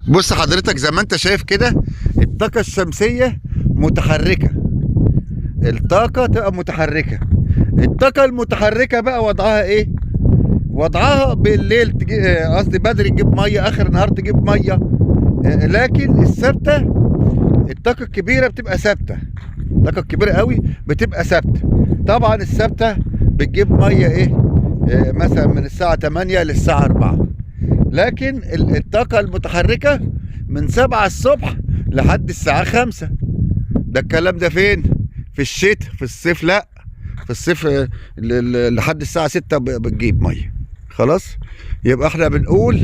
بص حضرتك زي ما انت شايف كده، الطاقة الشمسية متحركة، الطاقة تبقى متحركة. الطاقة المتحركة بقى وضعها ايه؟ وضعها بالليل قصدي بدري تجيب مية، اخر النهار تجيب مية. لكن الثابتة، الطاقة الكبيرة بتبقى ثابتة، الطاقة الكبيرة قوي بتبقى ثابتة. طبعا الثابتة بتجيب مية ايه؟ مثلا من الساعة 8 للساعة 4. لكن الطاقة المتحركة من 7 الصبح لحد الساعة 5. ده الكلام ده فين؟ في الشتاء. في الصيف لا، في الصيف لحد الساعة 6 بتجيب مية. خلاص؟ يبقى احنا بنقول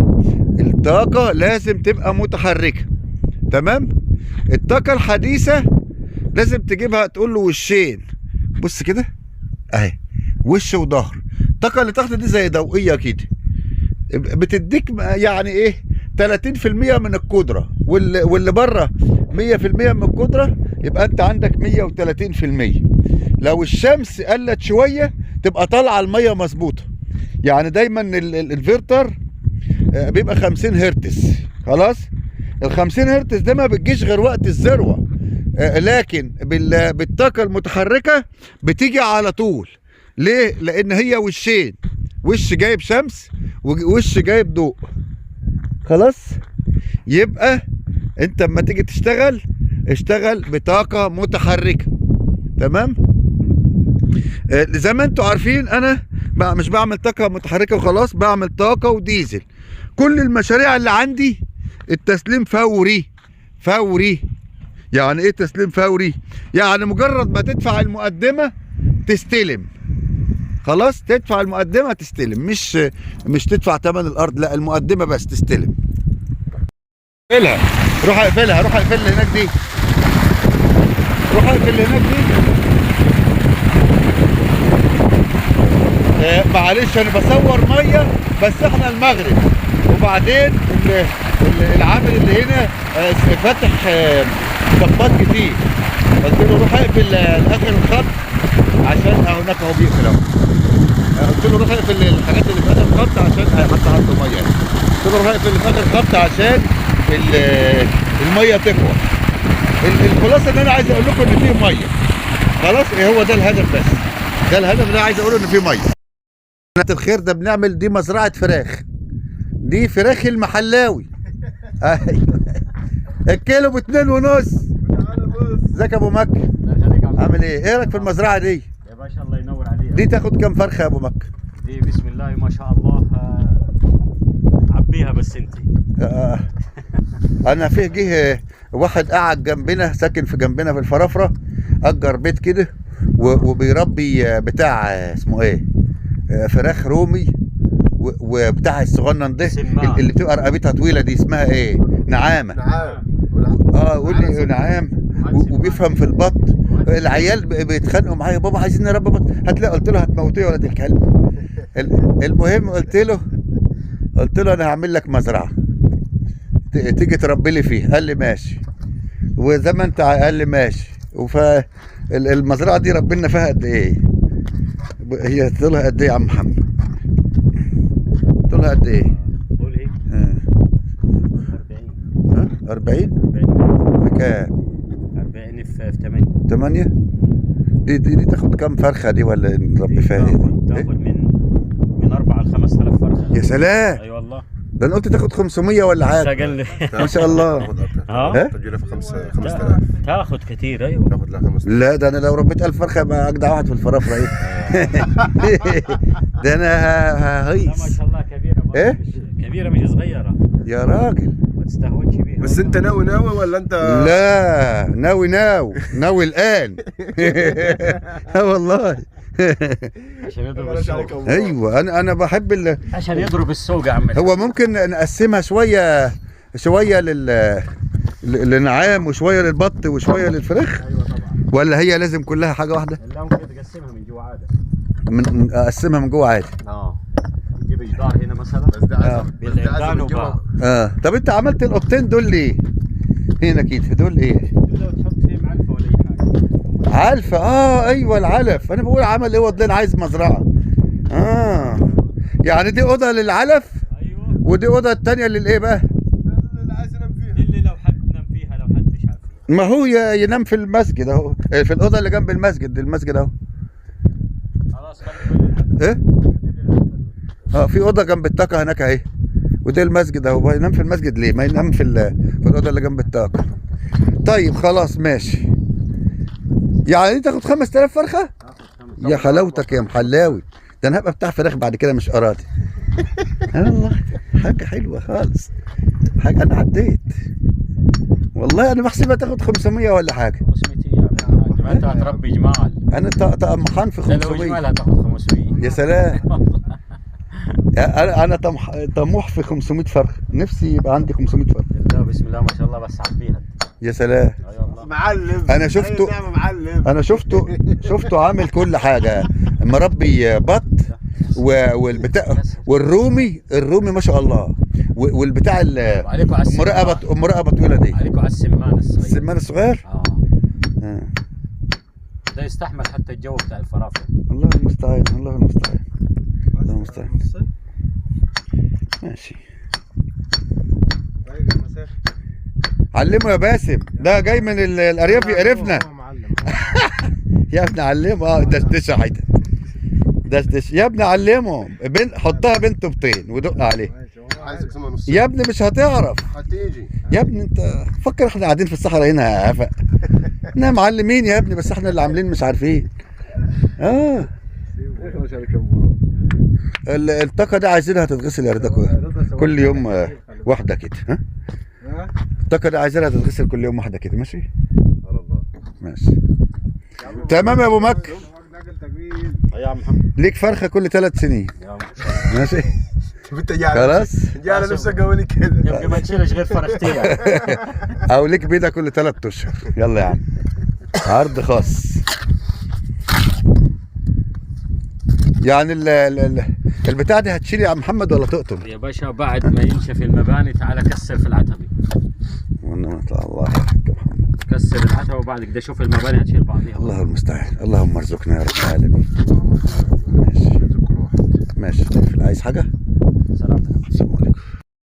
الطاقة لازم تبقى متحركة. تمام؟ الطاقة الحديثة لازم تجيبها تقول له وشين. بص كده اهي، وش وظهر. الطاقة اللي تحت دي زي ضوئية كده، بتديك يعني ايه 30% من القدرة، واللي بره 100% من القدرة، يبقى انت عندك 130%. لو الشمس قلت شوية تبقى طالعة المية مظبوطة. يعني دايما الانفرتر بيبقى 50 هرتز. خلاص؟ ال 50 هرتز ده ما بتجيش غير وقت الذروة، لكن بالطاقة المتحركة بتيجي على طول. ليه؟ لأن هي وشين، وش جايب شمس ووش جايب ضوء. خلاص؟ يبقى انت اما تيجي تشتغل اشتغل بطاقة متحركة. تمام؟ زي ما انتوا عارفين انا مش بعمل طاقة متحركة وخلاص، بعمل طاقة وديزل. كل المشاريع اللي عندي التسليم فوري. فوري يعني ايه تسليم فوري؟ يعني مجرد ما تدفع المقدمة تستلم. خلاص؟ تدفع المقدمة تستلم، مش تدفع ثمن الارض، لا، المقدمة بس تستلم. اقفلها، روح اقفلها، روح اقفل اللي هناك دي، روح اقفل اللي هناك دي. معلش انا بصور مية بس احنا المغرب، وبعدين العامل اللي هنا فاتح صبات كتير، قلت له روح اقفل لاخر الخط عشان هناك اهو بيقفل اهو. قلت له روح اقفل الحاجات اللي في اخر الخط عشان حتى عنده مية. قلت له روح اقفل اللي في اخر الخط عشان المية تقوى. الخلاصة ان انا عايز اقول لكم ان فيه مية. خلاص؟ ايه هو ده الهدف بس، ده الهدف اللي انا عايز اقوله، ان فيه مية. الخير ده بنعمل دي مزرعة فراخ، دي فراخ المحلاوي. ايوه، الكيلو ب2.5. ازيك يا ابو مكة؟ عامل ايه؟ ايه رايك في المزرعة دي؟ يا باشا الله ينور عليك. دي تاخد كام فرخة يا ابو مكة؟ دي بسم الله ما شاء الله عبيها بس انت. انا فيه جه واحد قعد جنبنا، ساكن في جنبنا في الفرافره، اجر بيت كده وبيربي بتاع اسمه ايه؟ فراخ رومي وبتاع الصغنن ده اللي بتبقى رقبتها طويلة دي، اسمها ايه؟ نعامه. نعام. قول لي نعام. وبيفهم في البط. العيال بيتخانقوا معايا، بابا عايزين نربي بط، هتلاقي قلت له هتموتيه ولا الكلب. المهم قلت له انا هعمل لك مزرعة تيجي تربي لي فيها. قال لي ماشي. وزي ما انت قال لي ماشي. فالمزرعه دي ربنا فيها قد ايه؟ هي طولها قد ايه يا عم محمد؟ طولها قد ايه؟ طول ايه؟ 40. 40 في كام؟ 40 في 8. 8؟ دي تاخد كام فرخة دي ولا نربي فيها ايه دي؟ تاخد من 4 ل 5000 فرخة. يا سلام. اي والله. ده انا قلت تاخد 500 ولا حاجة. ما شاء الله. تاخد اكتر. تجي لها في 5000. تاخد كثير. ايوه تاخد لها 5000. لا ده انا لو ربيت 1000 فرخة ابقى اجدع واحد في الفرافره. ايه ده انا ههيص. ما شاء الله كبيرة. ايه؟ كبيرة مش صغيرة يا راجل. ما تستهونش بيها. بس انت ناوي ناوي ولا انت؟ لا ناوي ناوي ناوي الان. اه والله. عشان يضرب السوق. ايوه انا بحب عشان يضرب السوق يا عم. هو ممكن نقسمها شوية شوية للنعام وشوية للبط وشوية للفراخ. ايوه طبعا. ولا هي لازم كلها حاجة واحدة؟ لا ممكن تقسمها من جوا عادي. من اقسمها من جوا عادي. تجيب جدار هنا مثلا. بس ده عايز من جوا. طب انت عملت الاوضتين دول ليه؟ هنا كده دول ايه؟ دول لو تحط فيهم علفه ولا اي حاجة. علفه. ايوه العلف. انا بقول عمل ايه وضلين عايز مزرعة. يعني دي اوضة للعلف. ايوه. ودي اوضة الثانية للايه بقى؟ اللي عايز ينام ما هو ينام في المسجد اهو، في الاوضة اللي جنب المسجد، المسجد اهو. خلاص خلي ايه؟ في اوضة جنب الطاقة هناك اهي، وده المسجد اهو. ينام في المسجد ليه؟ ما ينام في الاوضة اللي جنب الطاقة. طيب خلاص ماشي. يعني تاخد 5000 فرخة؟ يا حلاوتك يا محلاوي، ده انا هبقى بتاع فراخ بعد كده مش اراضي. الله، حاجة حلوة خالص. حاجة انا عديت والله، انا بحسبها تاخد 500 ولا حاجة. 500 يا عم، ما انت هتربي جمال. انا طمحان في ده لو 500. جمال هتاخد 500. يا سلام. انا طموح في 500 فرخ، نفسي يبقى عندي 500 فرخ. لا بسم الله ما شاء الله، بس عبيها. يا سلام. اي والله معلم. أنا شفته. أي معلم. انا شفته عامل كل حاجة، مربي بط والبتاع والرومي، الرومي ما شاء الله، والبتاع وعليكم على السمان. المراقبة طويلة دي. عليكم على السمان الصغير. السمان الصغير؟ اه ده يستحمل حتى الجو بتاع الفرافل. الله المستعان، الله المستعان، الله المستعان. ماشي. علمه يا باسم، ده جاي من الارياف يقرفنا. يا ابني علمه. دشدشه حتت دشدش يا ابني، علمه. حطها بنت بطين ودق عليه. عايز اقسمها نص يا ابني مش هتعرف هتيجي يا ابني. انت فكر احنا قاعدين في الصحراء هنا يا عفق. احنا معلمين يا ابني، بس احنا اللي عاملين مش عارفين. الطاقة دي عايزينها تتغسل يا رضا كل يوم واحدة كده. ها؟ الطاقة دي عايزينها تتغسل كل يوم واحدة كده. ماشي؟ ماشي تمام يا ابو مكة. يا عم محمد ليك فرخة كل 3 سنين. ماشي؟ انت جاي خلاص؟ جاي على نفسك قولي كده. يبقى ما تشيلش غير فرختين. او ليك بيضة كل 3 اشهر. يلا يا عم، عرض خاص. يعني البتاع دي هتشيل يا عم محمد ولا تقطم؟ يا باشا بعد ما ينشف المباني تعال كسر في العتبة. والله الله يا حاج محمد، كسر العتبة وبعد كده شوف المباني هتشيل بعضيها. الله المستعان، اللهم ارزقنا يا رب العالمين. ماشي ماشي. تقفل. عايز حاجة؟